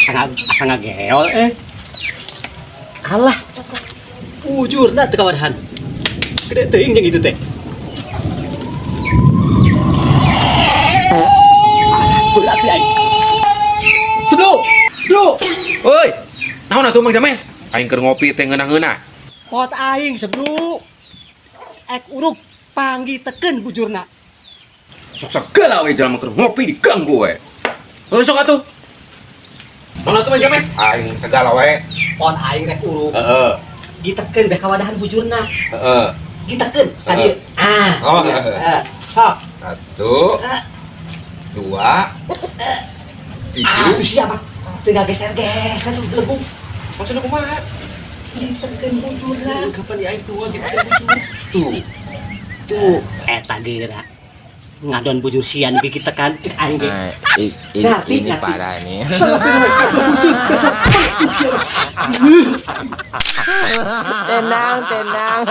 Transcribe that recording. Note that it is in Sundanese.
Asa ngageol eh. Alah. Bujurna teu kawadahan. Gede teuing jeung itu teh. Alah, berat aing. Sebelum, sebelum. Oi, naon atuh, Mang James? Aing keur ngopi teh ngeunah-ngeunah. Pot aing sebelum. Ek uruk panggi teken bujurna. Sok segala we jelema keur ngopi diganggu we. Heuh, sok atuh. Naon atuh, Mang James? Aing segala we. Pot aing rek uruk. Diteken beh kawadahan bujurna. Diteken tadi. Ah. Oh, iya. heeh. Ah. Sok. Satu, dua, Ah, tiga. itu siapa? Teu geser-geser belebung. Maksudnya kumaha? Diteken bujurna. Kapan di aing tua gitu bujur? Tuh. Tuh, eta geura. Ngadon bujur sian gigi tekan cek aing ge. Nah, Ngerti, ini ngerti. Parah nih. Tenang, tenang.